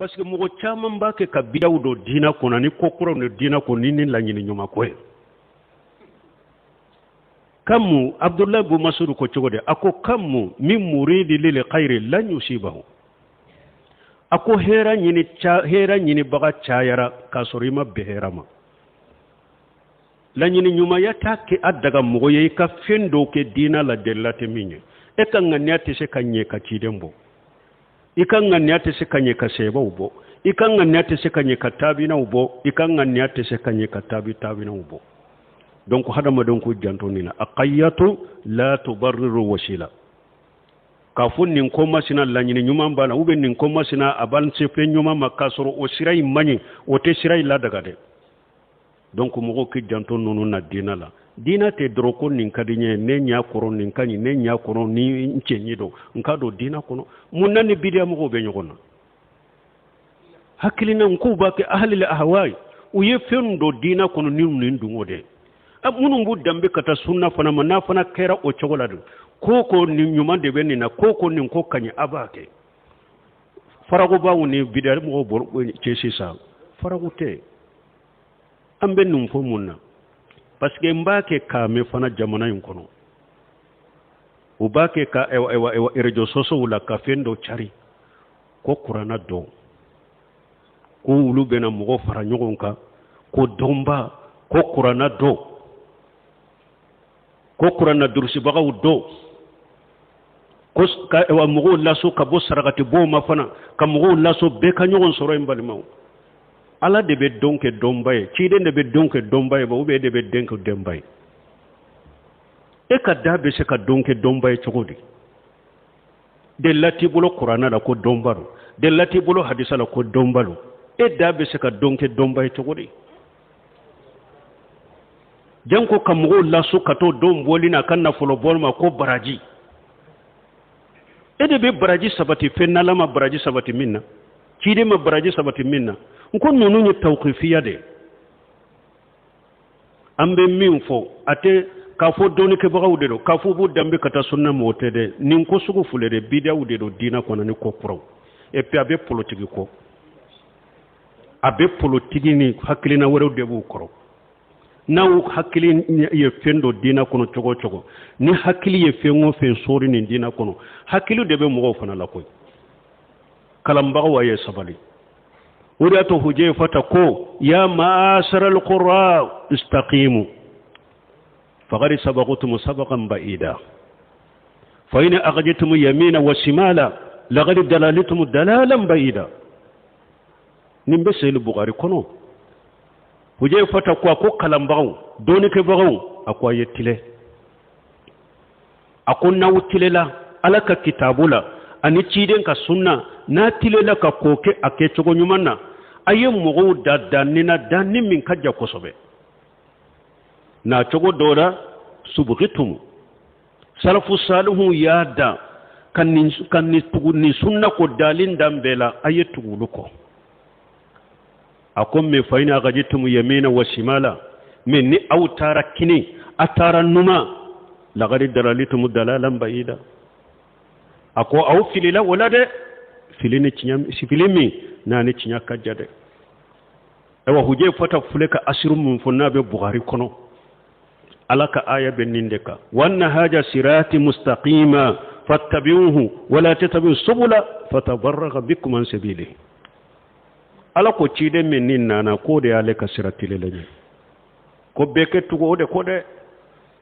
Parce que mɔgɔ caman b'a kɛ ka bidaw don diinɛ kɔnɔ ni ko kuraw don diinɛ kɔnɔ ni laɲini ɲuman ko ye. Kamu Abdulayi bun Masudu ko cogo di? A ko kamu min muridi lil khayri lan yusibahu. A ko hɛrɛ ɲini hɛrɛ ɲinibaga cayara k'a sɔrɔ i ma bɛn hɛrɛ ma. Laɲini ɲumanya t'a kɛ a daga mɔgɔ ye i ka fɛn dɔw kɛ diinɛ la delila tɛ min ye. E ka ŋaniya tɛ se ka ɲɛ ka ciden bɔ. I ka ŋaniya tɛ se ka ɲɛ ka sahabaw bɔ. I ka ŋaniya tɛ se ka ɲɛ ka taabinaw bɔ. I ka ŋaniya tɛ se ka ɲɛ ka taabi taabinaw bɔ. Donc hadamadenw k'u janto nin na. Aqayyatu la tubarriru wasila. K'a fɔ nin ko masina laɲini ɲuman b'a la ou bien nin ko masina a b'an se fɛn ɲuman ma k'a sɔrɔ o sira in man ɲi, o tɛ sira in ladaga dɛ. Donc mɔgɔw k'i janto ninnu na diinɛ la. Diinɛ tɛ dɔrɔn ko nin ka di n ye, ne ɲɛ kɔrɔ nin ka ɲi, ne ɲɛ kɔrɔ ni n cɛɲi don, n ka don diinɛ kɔnɔ. Mun na ni bidiya mɔgɔw bɛ ɲɔgɔn na? Hakilina k'u b'a kɛ ahalil ahwayi, u ye fɛn don diinɛ kɔnɔ ni nin dungo de ye. Minnu b'u danbe ka taa sunna fana ma, n'a fana kɛra o cogo la dun, ko ko nin ɲuman de bɛ nin na, ko ko nin ko ka ɲi, a b'a kɛ. Farakobaw ni bidiya mɔgɔw bɔ cɛ sisan, farako tɛ. An bɛ nin fɔ mun na? Parce que n b'a kɛ k'a mɛn fana jamana in kɔnɔ. U b'a kɛ ka réseaux sociaux la ka fɛn dɔ cari ko kuranna dɔn, ko olu bɛna mɔgɔ fara ɲɔgɔn kan, ko dɔnba, ko kuranna dɔn, ko kuranna durusibagaw dɔn, ko ka mɔgɔw laso ka bɔ sarakati bɔw ma fana, ka mɔgɔw laso bɛɛ ka ɲɔgɔn sɔrɔ yen. Balimaw, Ala de bɛ dɔn kɛ dɔnba ye, ciden de bɛ dɔn kɛ dɔnba ye, ou bien e de bɛ den kɛ dɔnba ye? E ka da bɛ se ka dɔn kɛ dɔnba ye cogo di? Delila t'i bolo kuranna la ko dɔnba don, delila t'i bolo hadisa la ko dɔnba don. E da bɛ se ka dɔn kɛ dɔnba ye cogo di? Janko ka mɔgɔw laso ka t'o dɔn bɔli n'a ka nafolo bɔli ma ko baraji. E de bɛ baraji sabati fɛn n'Ala ma baraji sabati min na, ciden ma baraji sabati min na. N ko ninnu ye tawukifiya de ye. An bɛ min fɔ, a tɛ k'a fɔ dɔnnikɛbagaw de don, k'a fɔ u b'u danbe ka taa sunna ma, o tɛ dɛ. Nin ko sugu filɛ dɛ, bidaw de don diinɛ kɔnɔ ni ko kuraw. Et puis a bɛ politiki kɔ, a bɛ politiki ni hakilina wɛrɛw de b'u kɔrɔ. N'aw hakili ye fɛn dɔ diinɛ kɔnɔ cogo o cogo, ni hakili ye fɛn o fɛn sɔɔri nin diinɛ kɔnɔ, hakili de bɛ mɔgɔw fana la koyi. Kalanbagaw, a ye sabali. O de y'a to Hujayfata ko ya ma'ashara al-qurra istaqimu faqad sabaqtum sabaqan ba'ida fa in akhadtum yamina wa shimala laqad dalaltum dalalan ba'ida. Nin bɛ Sahih Bukhari kɔnɔ. Hujayfata ko, a ko kalanbagaw, dɔnnikɛbagaw, a ko a ye tile. A ko n'aw tilela Ala ka kitabu la ani ciden ka sunna, n'a tilela ka ko kɛ a kɛcogo ɲuman na, a ye mɔgɔw da danni na, danni min ka jan kosɛbɛ. N'a cogo dɔ la subugitum salafu salihu y'a da ka nin ka nin tugu nin sunna ko dalen dan bɛɛ la, a ye tugu olu kɔ. A ko mais fa in akhadtum yamina wa shimala, mais ni aw taara kini, a taara numa, laqad dalalitum dalalan ba'ida. A ko aw filila o la dɛ, fili ni tiɲɛ, fili min n'a ni tiɲɛ ka jan dɛ. Ayiwa, Hujayfata filɛ ka asiru min fɔ, n'a bɛ Bukhari kɔnɔ, Ala ka aya bɛ nin de kan: wa anna haja sirati mustaqima fattabi'uhu wala tattabi'u subula fatafarraqa bikum an sabilihi. Ala ko ciden min ni nana, k'o de y'ale ka sira tilelen ye, ko bɛɛ kɛ tugu o de kɔ dɛ,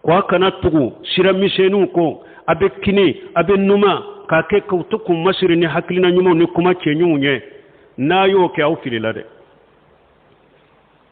ko a kana tugu sira misɛnninw kɔ, a bɛ kini, a bɛ numa, k'a kɛ k'u to k'u masiri ni hakilina ɲumanw ni kuma cɛɲumanw ye. N'a y'o kɛ, aw filila dɛ.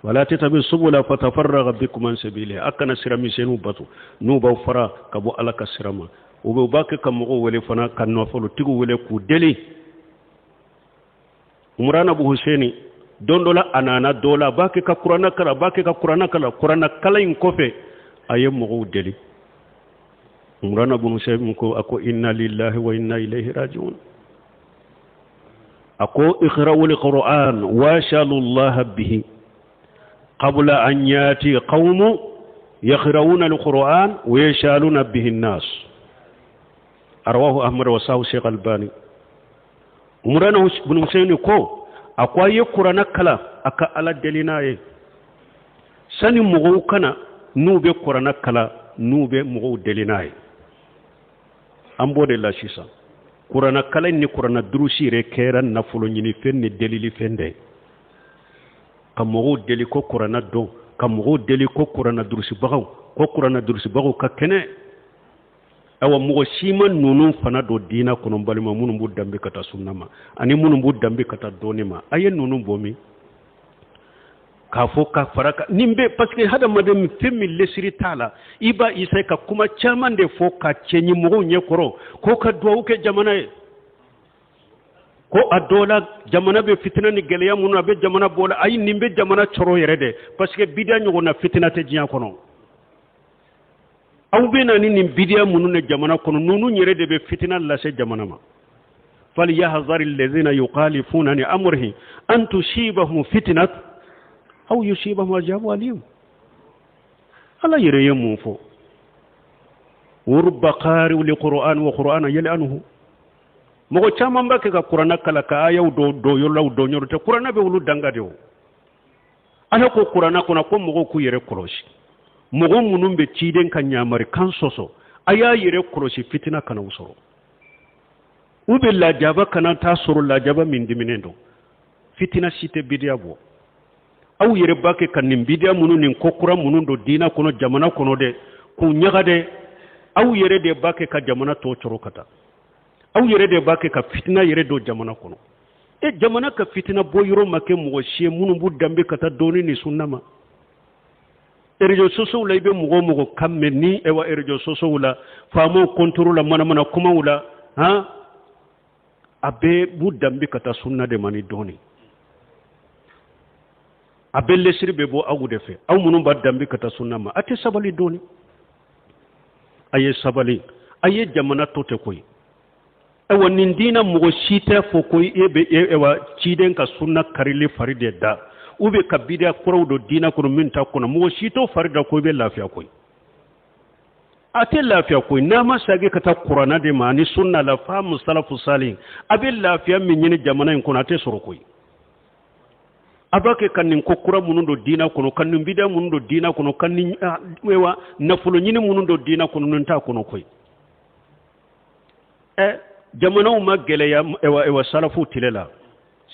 Wala tattabi'u subula fatafarraqa bikum an sabilihi. A kana sira misɛnninw bato n'u b'aw fara ka bɔ Ala ka sira ma. U bɛ u b'a kɛ ka mɔgɔw wele fana, ka nafolotigiw wele k'u deli. Umurana bu Huseni, don dɔ la a nana dɔ la, a b'a kɛ ka kuranna kalan, a b'a kɛ ka kuranna kalan. Kuranna kalan in kɔfɛ, a ye mɔgɔw deli. Umurana bu Huseni ko, a ko inna lillahi wa inna ilayhi rajiun. A ko iqra'u al-Qur'an washalu Allah bihi qabla an yati qaumu yaqra'una al-Qur'an wa yashaluna bihi an-nas. Rawahu Ahmad wa sahu Sheikh Albani. Umurana bin Hussein ko A ko a ye kuranna kalan, a ka Ala deli n'a ye. Sani mɔgɔw ka na n'u bɛ kuranna kalan, n'u bɛ mɔgɔw deli n'a ye. An b'o de la sisan. Kuranna kalan ni kuranna durusi yɛrɛ kɛra nafolo ɲinifɛn ni delilifɛn de ye. Ka mɔgɔw deli ko kuranna dɔn, ka mɔgɔw deli ko kuranna durusibagaw, ko kuranna durusibagaw ka kɛnɛ. Awa, mɔgɔ si ma ninnu fana don diina kɔnɔ, balima minnu b'u danbe ka taa sunna ma ani minnu b'u danbe ka taa dɔnni ma. A ye ninnu bɔ min k'a fɔ ka fara kan nin bɛɛ, parce que hadamaden fɛn min lesiri t'a la, i b'a essayer ka kuma caman de fɔ ka cɛɲi mɔgɔw ɲɛkɔrɔ ko ka duwawu kɛ jamana ye, ko a dɔ la jamana bɛ fitina ni gɛlɛya minnu, a bɛ jamana bɔ la. Ayi, nin bɛ jamana cɔrɔ yɛrɛ de, parce que bidiya ɲɔgɔnna fitina tɛ diɲɛ kɔnɔ. Aw bɛ na ni nin bidiya minnu de jamana kɔnɔ, ninnu yɛrɛ de bɛ fitina lase jamana ma. Falyahzari allazina yukhalifuna an amrihi an tusibahum fitnat aw yusibahum azabu alim. Ala yɛrɛ ye mun fɔ? Wa qari'u li qur'an wa qur'ana yal'anuhu. Mɔgɔ caman b'a kɛ ka kuranna kalan ka ayaw dɔ dɔ yɔrɔlaw dɔ yɔrɔ tɛ, kuranna bɛ olu danga de. O Ala ko kuranna kɔnɔ ko mɔgɔw k'u yɛrɛ kɔlɔsi, mɔgɔ minnu bɛ ciden ka ɲamari kan sɔsɔ, a y'a yɛrɛ kɔlɔsi, fitina kana u sɔrɔ, u bɛ lajaba kana taa sɔrɔ, lajaba min diminen don. Fitina si tɛ bidiya bɔ. Aw yɛrɛ b'a kɛ ka nin bidiya minnu, nin ko kura minnu don diina kɔnɔ, jamana kɔnɔ dɛ, k'u ɲaga dɛ. Aw yɛrɛ de b'a kɛ ka jamana tɔ cɔrɔ ka taa. Aw yɛrɛ de b'a kɛ ka fitina yɛrɛ don jamana kɔnɔ. E, jamana ka fitina bɔ yɔrɔ ma kɛ mɔgɔ si ye minnu b'u danbe ka taa dɔɔni ni sunna ma. Réseaux sociaux la, i bɛ mɔgɔ o mɔgɔ kan mɛn ni ewa réseaux sociaux la, faamaw contre la, manamana kumaw la, han, a bɛɛ b'u danbe ka taa sunna de ma ni dɔɔni. A bɛɛ lesiri bɛ bɔ aw de fɛ, aw minnu b'a danbe ka taa sunna ma. A tɛ sabali dɔɔni? A ye sabali, a ye jamana to tɛ koyi. Ayiwa, nin diinɛ, mɔgɔ si tɛ fɔ ko e bɛ ewa ciden ka sunna karili fari de da, u bɛ ka bidiya kuraw don diinɛ kɔnɔ min t'a kɔnɔ. Mɔgɔ si t'o fari da ko i bɛ lafiya koyi. A tɛ lafiya koyi n'a ma sagi ka taa kuranna de ma ani sunna la, faamu salafu salih. A bɛ lafiya min ɲini jamana in kɔnɔ, a tɛ sɔrɔ koyi. A b'a kɛ ka nin ko kura minnu don diinɛ kɔnɔ, ka nin bidiya minnu don diinɛ kɔnɔ, ka nin ewa nafolo ɲini minnu don diinɛ kɔnɔ, nin t'a kɔnɔ koyi. Ɛ, jamanaw ma gɛlɛya ewa salafu tile la,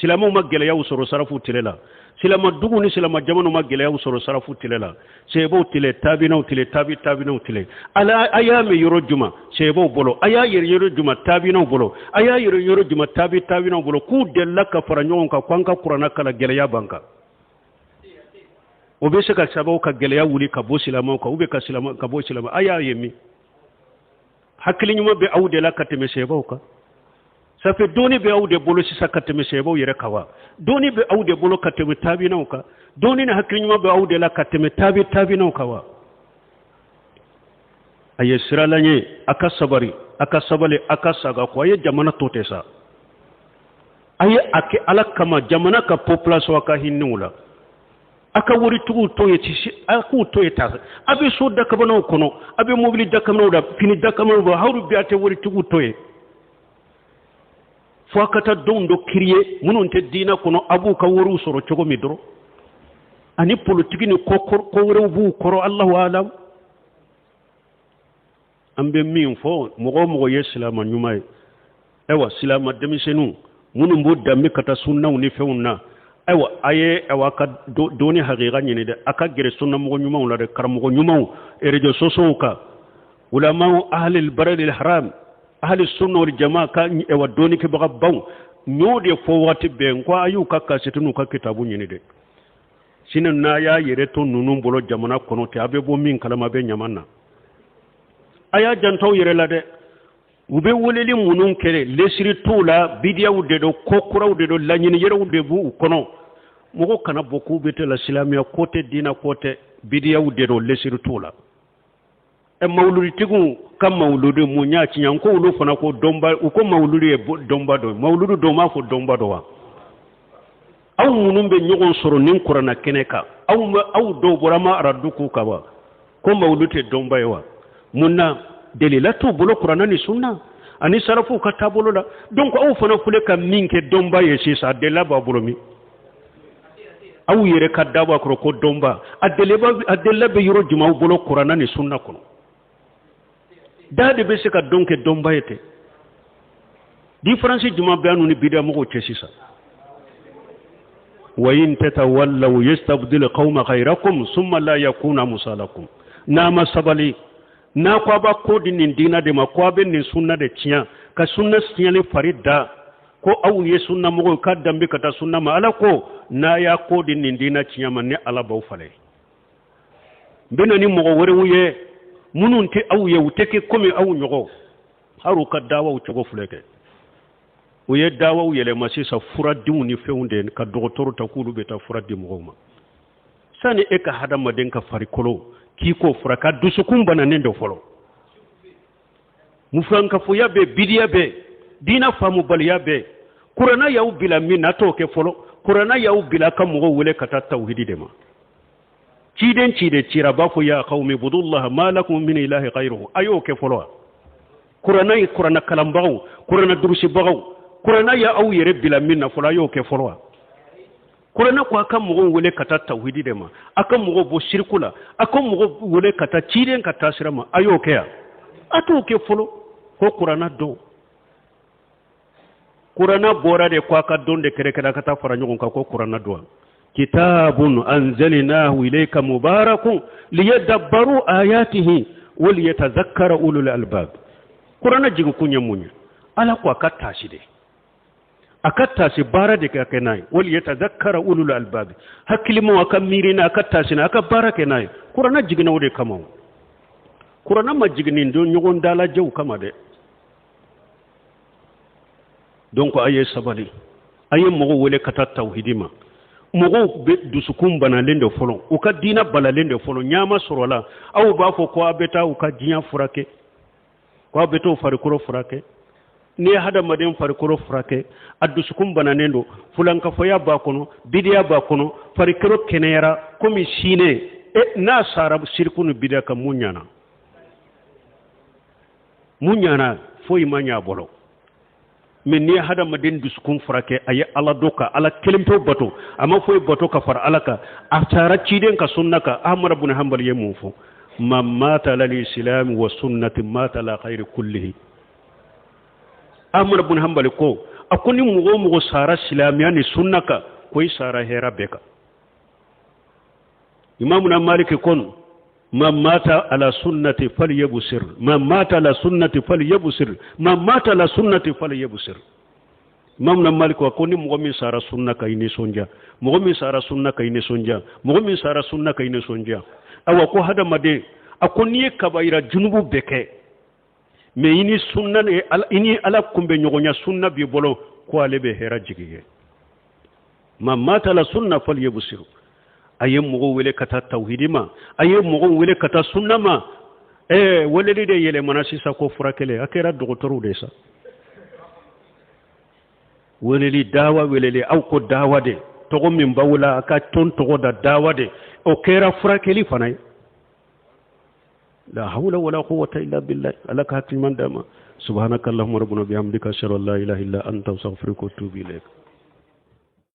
silamɛw ma gɛlɛyaw sɔrɔ salafu tile la, silama dugu ni silama jamanaw ma gɛlɛyaw sɔrɔ salafu tile la, seebaw tile, tabinaw tile, tabi tabinaw tile. Ala, a y'a mɛn yɔrɔ juma seebaw bolo? A y'a yɛrɛ yɔrɔ juma tabinaw bolo? A y'a yɛrɛ yɔrɔ juma tabi tabinaw bolo k'u delila ka fara ɲɔgɔn kan ko an ka kuranna kalan, gɛlɛya b'an kan? O bɛ se ka sababu ka gɛlɛya wuli ka bɔ silamɛw kan, ou bien ka silama ka bɔ silamɛ. A y'a ye min, hakili ɲuman bɛ aw de la ka tɛmɛ seebaw kan. Ça fait dɔɔni bɛ aw de bolo sisan ka tɛmɛ seebaw yɛrɛ kan wa? Dɔɔni bɛ aw de bolo ka tɛmɛ taabinaw kan? Dɔɔni ni hakili ɲuman bɛ aw de la ka tɛmɛ taabi taabinaw kan wa? A ye siralan ye, a ka sabari, a ka sabali, a ka saga ko a ye jamana to tɛ sa. A ye a kɛ Ala kama, jamana ka population, a ka hinɛw la. A ka waritigiw to ye, a k'u to ye ta. A bɛ so dakabanaw kɔnɔ, a bɛ mobili dakabanaw la, fini dakabanaw la, hali bi a tɛ waritigiw to ye. Fo a ka taa denw dɔ créer minnu tɛ diinɛ kɔnɔ, a b'u ka wariw sɔrɔ cogo min dɔrɔn, ani politiki ni ko ko wɛrɛw b'u kɔrɔ. Allahu alam. An bɛ min fɔ, mɔgɔ o mɔgɔ ye silama ɲuman ye, ayiwa, silama denmisɛnninw minnu b'u danbe ka taa sunnaw ni fɛnw na, ayiwa, a ye ayiwa ka dɔnni hakika ɲini dɛ. A ka gɛrɛ sunnamɔgɔ ɲumanw la dɛ, karamɔgɔ ɲumanw, réseaux sociaux kan, ulamaw ahli baladil haram, ahli sunna wal jamaa ka ayiwa dɔnnikɛbagabaw. N y'o de fɔ waati bɛɛ, n ko a y'u ka kasɛti n'u ka kitabu ɲini dɛ. Sinon n'a y'a yɛrɛ to ninnu bolo jamana kɔnɔ ten, a bɛ bɔ min kalama, a bɛ ɲama na. A y'a janto aw yɛrɛ la dɛ. U bɛ weleli minnu kɛ, lesiri t'u la, bidiyaw de don, ko kuraw de don, laɲini yɛrɛw de b'u kɔnɔ. Mɔgɔ kana bɔ k'u bɛ tɛ la silamɛya ko tɛ, diinɛ ko tɛ, bidiyaw de don, lesiri t'u la. Ɛ, mawuluditigiw ka mawuludi, mun y'a tiɲɛ? Ko olu fana ko dɔnba, u ko mawuludi ye dɔnba dɔ ye. Mawuludu dɔw m'a fɔ dɔnba dɔ wa? Aw minnu bɛ ɲɔgɔn sɔrɔ nin kuranna kɛnɛ kan, aw aw dɔw bɔra ma aradu k'u kan wa, ko mawuludu tɛ dɔnba ye wa? Mun na? Delila t'u bolo kuranna ni sunna ani sarafuw ka taabolo la. Donc aw fana filɛ ka min kɛ dɔnba ye sisan, delila b'a bolo min. Aw yɛrɛ ka dawa kɔrɔ ko dɔnba, a delila bɛ yɔrɔ jumɛn aw bolo kuranna ni sunna kɔnɔ? Da de bɛ se ka dɔn kɛ dɔnba ye ten. Différence jumɛn bɛ an ni bidiyamɔgɔw cɛ sisan? Wa in tatawallaw yastabdil qawma ghayrakum summa la yakunu amsalakum. N'a ma sabali, n'a ko a b'a ko di nin diina de ma, ko a bɛ nin sunna de tiɲɛ, ka sunna tiɲɛli fari da, ko aw ye sunna mɔgɔw ka danbe ka taa sunna ma, Ala ko n'a y'a ko di nin diina tiɲɛ ma, ne Ala b'aw falen. N bɛ na ni mɔgɔ wɛrɛw ye minnu tɛ aw ye, u tɛ kɛ komi aw ɲɔgɔn. Hali u ka dawaw cogo filɛ kɛ, u ye dawaw yɛlɛma sisan furadenw ni fɛnw de ka dɔgɔtɔrɔ ta k'olu bɛ taa fura di mɔgɔw ma. Sani e ka hadamaden ka farikolo k'i k'o fura, ka dusukun bananen don fɔlɔ, mufankafoya bɛ, bidiya bɛ, diina faamubaliya bɛ. Kuranna y'aw bila min na, a t'o kɛ fɔlɔ. Kuranna y'aw bila ka mɔgɔw wele ka taa tawhidi de ma. Ciden ciden cira b'a fɔ ya qawmi budullaha ma lakum min ilahi ghayruhu, a y'o kɛ fɔlɔ wa? Kuranna ye kuranna kalanbagaw, kuranna durusibagaw, kuranna y'aw yɛrɛ bila min na fɔlɔ, a y'o kɛ fɔlɔ wa? Kuranna ko a ka mɔgɔw wele ka taa tawhidi de ma, a ka mɔgɔw bɔ siriku la, a ka mɔgɔw wele ka taa ciden ka taasira ma, a y'o kɛ yan? A t'o kɛ fɔlɔ. Ko kuranna dɔn, kuranna bɔra de ko a ka dɔn de kɛrɛkɛrɛ, a ka taa fara ɲɔgɔn kan ko kuranna dɔn. Kitabun anzalnahu ilayka mubarakun liyadabbaru ayatihi wa liyatadhakkara ulul albab. Kuranna jigin kun ye mun ye? Ala ko a ka taasi de, a ka taasi baara de ka kɛ n'a ye. Wali yatadhakkara ulul albab, hakilimaw a ka miiri n'a, a ka taasi n'a, a ka baara kɛ n'a ye. Kuranna jiginna o de kama. O kuranna ma jigin nin don ɲɔgɔn dalajɛw kama dɛ. Donc a ye sabali, a ye mɔgɔw wele ka taa tawhidi ma. Mɔgɔw bɛ dusukun banalen de fɔlɔ, u ka diina balalen de fɔlɔ, ɲaama sɔrɔla. Aw b'a fɔ ko a bɛ taa u ka diɲɛ furakɛ, ko aw bɛ t'o farikolo furakɛ. N'i ye hadamaden farikolo furakɛ, a dusukun bananen don, fulankafoya b'a kɔnɔ, bidiya b'a kɔnɔ, farikolo kɛnɛyara komi sinɛ, e n'a sara siriku ni bidiya kan, mun ɲana? Mun ɲana? Foyi ma ɲa a bolo. Mais n'i ye hadamaden dusukun furakɛ, a ye Ala dɔn ka Ala kelen pewu bato, a ma foyi bato ka fara Ala kan, a sara ciden ka sunna kan. Ahmad bin Hanbal ye mun fɔ? Man mata ala al-islam wa sunnati mata ala khayri kullihi. Ahmad bin Hanbal ko, a ko ni mɔgɔ o mɔgɔ sara silamɛya ni sunna kan, ko i sara hɛrɛ bɛɛ kan. Imamuna Maliki ko, man mata ala sunnati falyabsir, man mata ala sunnati falyabsir, man mata ala sunnati falyabsir. Imamuna Malik ko ni mɔgɔ min sara sunna kan, i nisɔndiya. Mɔgɔ min sara sunna kan, i nisɔndiya. Mɔgɔ min sara sunna kan, i nisɔndiya. Awa ko hadamaden, a ko n'i ye kabayira junubu bɛɛ kɛ, mais i ni sunna ni ala, i ni Ala kunbɛ ɲɔgɔnya sunna b'i bolo, ko ale bɛ hɛrɛ jigi ye. Man mata ala sunna falyabsir. A ye mɔgɔw wele ka taa tawhidi ma, a ye mɔgɔw wele ka taa sunna ma. Weleli de yɛlɛmana sisan ko furakɛli, a kɛra dɔgɔtɔrɔw de sa. Weleli, dawa weleli, aw ko dawa de, tɔgɔ min b'aw la, a ka tɔn tɔgɔ da dawa de, o kɛra furakɛli fana ye. La hawla wala quwwata illa billah. Ala ka hakili ɲuman d'an ma. Subhanaka allahumma rabbana bihamdika, ashhadu an la ilaha illa anta, astaghfiruka wa atubu ilayk.